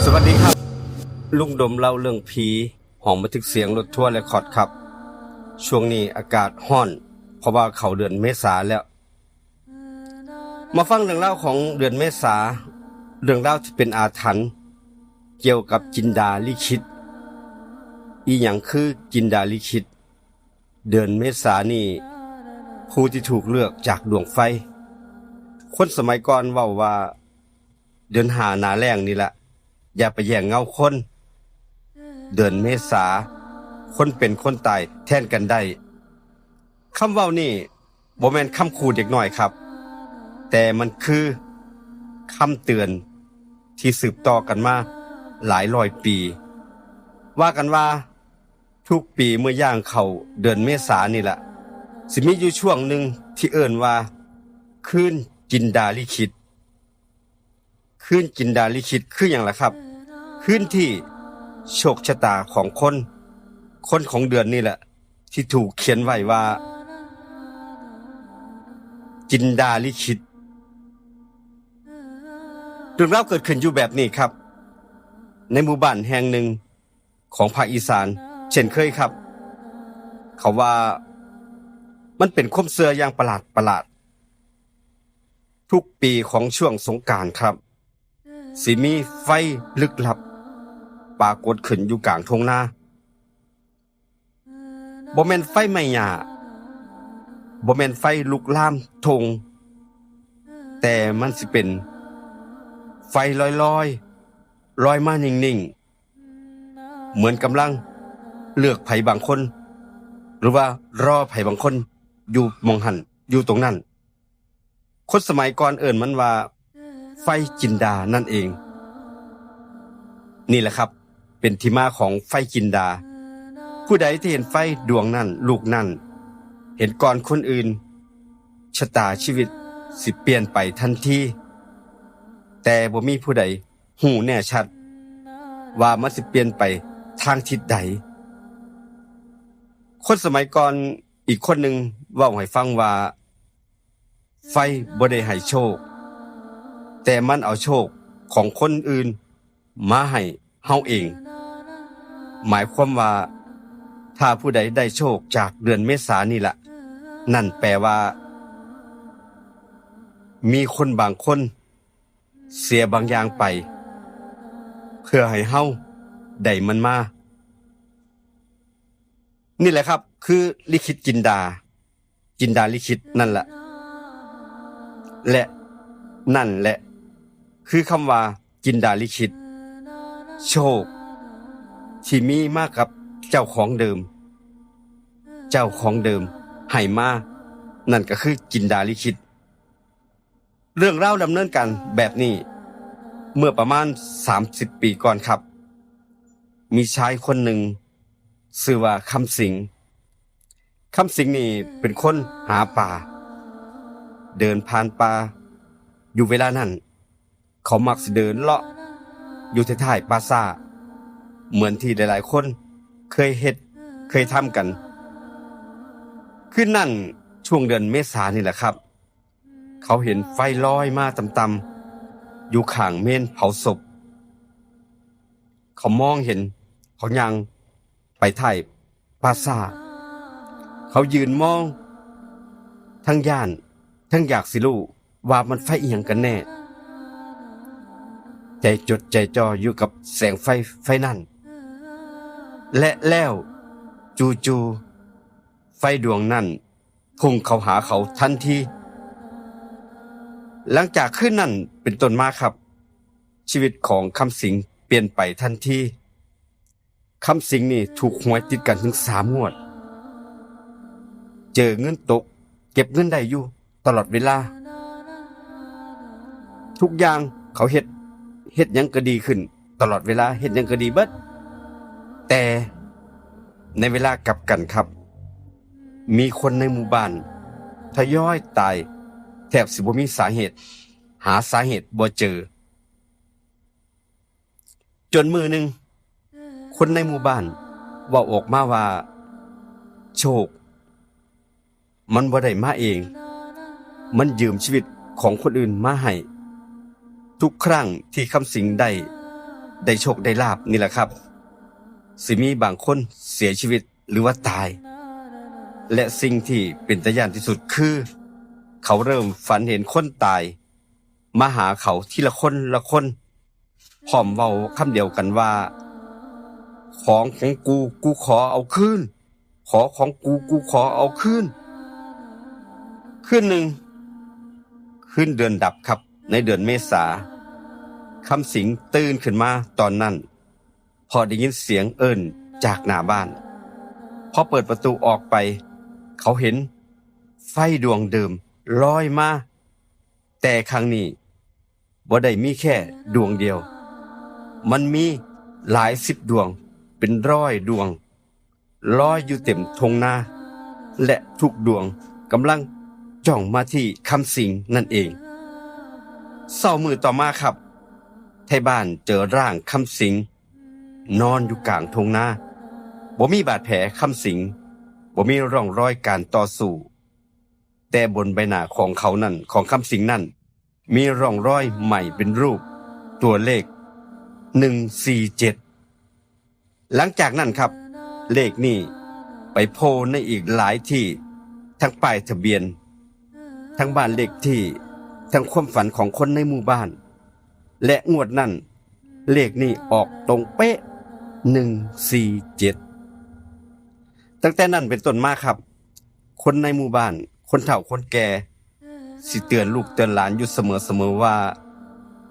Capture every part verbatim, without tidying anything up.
สวัสดีครับ ลุงดมเล่าเรื่องผี ห้องบันทึกเสียงรถทัวร์เรคคอร์ดครับ ช่วงนี้อากาศร้อน เพราะว่าเข้าเดือนเมษาแล้ว มาฟังเรื่องราวของเดือนเมษา เรื่องราวที่เป็นอาถรรพ์ เกี่ยวกับจินดาลิขิต อีหยังคือจินดาลิขิต เดือนเมษานี่ ผู้ที่ถูกเลือกจากดวงไฟ คนสมัยก่อนเว้าว่า เดือนห้าหน้าแล้งนี่ละ อย่าไปแย่งเงาคน เดือนเมษา คนเป็นคนตายแทนกันได้ คำเว้านี่บ่แม่นคำขู่เด็กน้อยครับ แต่มันคือคำเตือนที่สืบต่อกันมาหลายร้อยปี ว่ากันว่าทุกปีเมื่อย่างเข้าเดือนเมษานี่ละ สิมีอยู่ช่วงหนึ่งที่เอิ้นว่า คืนจินดาลิขิต คืนจินดาลิขิตคือหยังล่ะครับ คืนที่โชคชะตาของคน คนของเดือนนี่แหละ ที่ถูกเขียนไว้ว่า จินดาลิขิต เรื่องราวเกิดขึ้นอยู่แบบนี้ครับ ในหมู่บ้านแห่งหนึ่งของภาคอีสาน เช่นเคยครับ เขาว่ามันเป็นความเชื่ออย่างประหลาดประหลาด ทุกปีของช่วงสงกรานต์ครับ สิมีไฟลึกลับ ปรากฏขึ้นอยู่กลางทุ่งนา บ่แม่นไฟไหม้หญ้า บ่แม่นไฟลุกลามทุ่ง แต่มันสิเป็นไฟลอยๆ ลอยมานิ่งๆ เหมือนกำลังเลือกไผบางคน หรือว่ารอไผบางคนอยู่หม่องหั้น อยู่ตรงนั้น คนสมัยก่อนเอิ้นมันว่า ไฟจินดานั่นเอง นี่แหละครับ เป็นที่มาของไฟจินดา ผู้ใดที่เห็นไฟดวงนั้น ลูกนั้น เห็นก่อนคนอื่น ชะตาชีวิตสิเปลี่ยนไปทันที แต่บ่มีผู้ใดฮู้แน่ชัด ว่ามันสิเปลี่ยนไปทางทิศใด คนสมัยก่อนอีกคนหนึ่งเว้าให้ฟังว่า ไฟบ่ได้ให้โชค แต่มันเอาโชคของคนอื่นมาให้เฮาเอง หมายความว่า ถ้าผู้ใดได้โชคจากเดือนเมษานี่ละ นั่นแปลว่า มีคนบางคนเสียบางอย่างไป เพื่อให้เฮาได้มันมา นี่แหละครับ คือลิขิตจินดา จินดาลิขิตนั่นแหละ และนั่นแหละ คือคำว่าจินดาลิขิต โชค ที่มีมากับเจ้าของเดิม เจ้าของเดิมให้มา นั่นก็คือจินดาลิขิต เรื่องราวดำเนินการแบบนี้ เมื่อประมาณสามสิบปีก่อนครับ มีชายคนหนึ่งชื่อว่าคำสิง คำสิงนี่เป็นคนหาปลา เดินผ่านป่า อยู่เวลานั้น เขามักสิเดินเลาะอยู่ท้ายๆป่าช้า เหมือนที่หลายๆคนเคยเฮ็ด เคยทำกัน คืนนั้นช่วงเดือนเมษานี่แหละครับ เขาเห็นไฟลอยมาต่ำๆ อยู่ข้างเมนเผาศพ เขามองเห็น เขาย่างไปท้ายป่าช้า เขายืนมอง ทั้งย้าน ทั้งอยากสิรู้ว่ามันไฟอีหยังกันแน่ ใจจดใจจ่ออยู่กับแสงไฟ ไฟนั้น และแล้ว จู่ๆ ไฟดวงนั้น พุ่งเข้าหาเขาทันที หลังจากคืนนั้นเป็นต้นมาครับ ชีวิตของคำสิงเปลี่ยนไปทันที คำสิงนี่ถูกหวยติดกันถึงสามงวด เจอเงินตก เก็บเงินได้อยู่ตลอดเวลา ทุกอย่างเขาเฮ็ด เฮ็ดหยังก็ดีขึ้น ตลอดเวลา เฮ็ดหยังก็ดีเบิด แต่ในเวลากลับกันครับ มีคนในหมู่บ้านทยอยตาย แทบสิบ่มีสาเหตุ หาสาเหตุบ่เจอ จนมื้อหนึ่ง คนในหมู่บ้านเว้าออกมาว่า โชค มันบ่ได้มาเอง มันยืมชีวิตของคนอื่นมาให้ ทุกครั้งที่คำสิงได้ ได้โชคได้ลาภนี่แหละครับ สิมีบางคนเสียชีวิตหรือว่าตาย และสิ่งที่เป็นตาย้านที่สุดคือ เขาเริ่มฝันเห็นคนตาย มาหาเขาทีละคนละคน พร้อมเว้าคำเดียวกันว่า ของของกู กูขอเอาคืน ขอของกู กูขอเอาคืน คืนหนึ่ง คืนเดือนดับครับ ในเดือนเมษา คำสิงตื่นขึ้นมาตอนนั้น พอได้ยินเสียงเอิ้นจากหน้าบ้าน พอเปิดประตูออกไป เขาเห็นไฟดวงเดิมลอยมา แต่ครั้งนี้บ่ได้มีแค่ดวงเดียว มันมีหลายสิบดวง เป็นร้อยดวง ลอยอยู่เต็มทุ่งนา และทุกดวงกำลังจ้องมาที่คำสิงนั่นเอง เช้ามื้อต่อมาครับ ไทบ้านเจอร่างคำสิง นอนอยู่กลางทุ่งนา บ่มีบาดแผลคำสิง บ่มีร่องรอยการต่อสู้ แต่บนใบหน้าของเขานั่น ของคำสิงนั่น มีร่องรอยไหม้เป็นรูปตัวเลข หนึ่งสี่เจ็ด หลังจากนั้นครับ เลขนี้ไปโผล่ในอีกหลายที่ ทั้งป้ายทะเบียน ทั้งบ้านเลขที่ ทั้งความฝันของคนในหมู่บ้าน และงวดนั้น เลขนี้ออกตรงเป๊ะ หนึ่งสี่เจ็ด ตั้งแต่นั้นเป็นต้นมาครับ คนในหมู่บ้าน คนเฒ่าคนแก่ สิเตือนลูกเตือนหลานอยู่เสมอๆว่า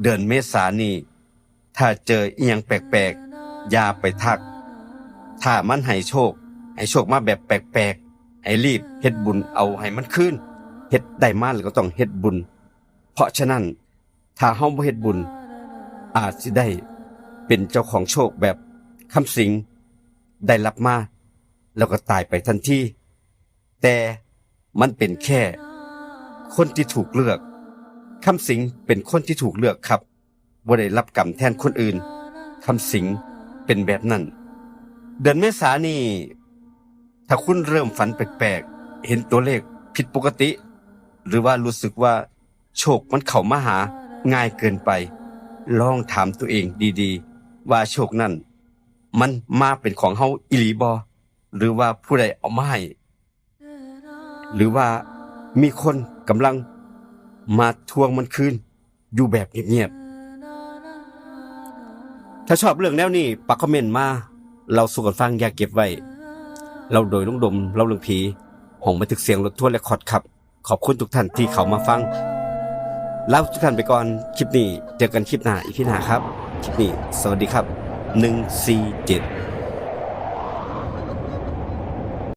เดือนเมษานี้ ถ้าเจออีหยังแปลกๆ อย่าไปทัก ถ้ามันให้โชค ให้โชคมาแบบแปลกๆ ให้รีบเฮ็ดบุญเอาให้มันคืน เฮ็ดได้มาแล้วก็ต้องเฮ็ดบุญ เพราะฉะนั้น ถ้าเฮาบ่เฮ็ดบุญ อาจสิได้เป็นเจ้าของโชคแบบคำสิง ได้รับมา แล้วก็ตายไปทันที แต่มันเป็นแค่คนที่ถูกเลือก คำสิงเป็นคนที่ถูกเลือกครับ บ่ได้รับกรรมแทนคนอื่น คำสิงเป็นแบบนั้น เดือนเมษานี่ ถ้าคุณเริ่มฝันแปลกๆ เห็นตัวเลขผิดปกติ หรือว่ารู้สึกว่าโชคมันเข้ามาหาง่ายเกินไป ลองถามตัวเองดีๆ ว่าโชคนั้น มันมาเป็นของเฮาอีหลีบ่ หรือว่าผู้ใดเอามาให้ หรือว่ามีคนกำลังมาทวงมันคืน อยู่แบบเงียบๆ ถ้าชอบเรื่องแนวนี้ ปักคอมเมนต์มา เล่าสู่กันฟัง อย่าเก็บไว้ เล่าโดยลุงดม เล่าเรื่องผี ห้องบันทึกเสียงรถทัวร์เรคคอร์ดครับ ขอบคุณทุกท่านที่เข้ามาฟัง ลาทุกท่านไปก่อน คลิปนี้ เจอกันคลิปหน้า อีพีหน้าครับ คลิปนี้ สวัสดีครับ หนึ่งสี่เจ็ด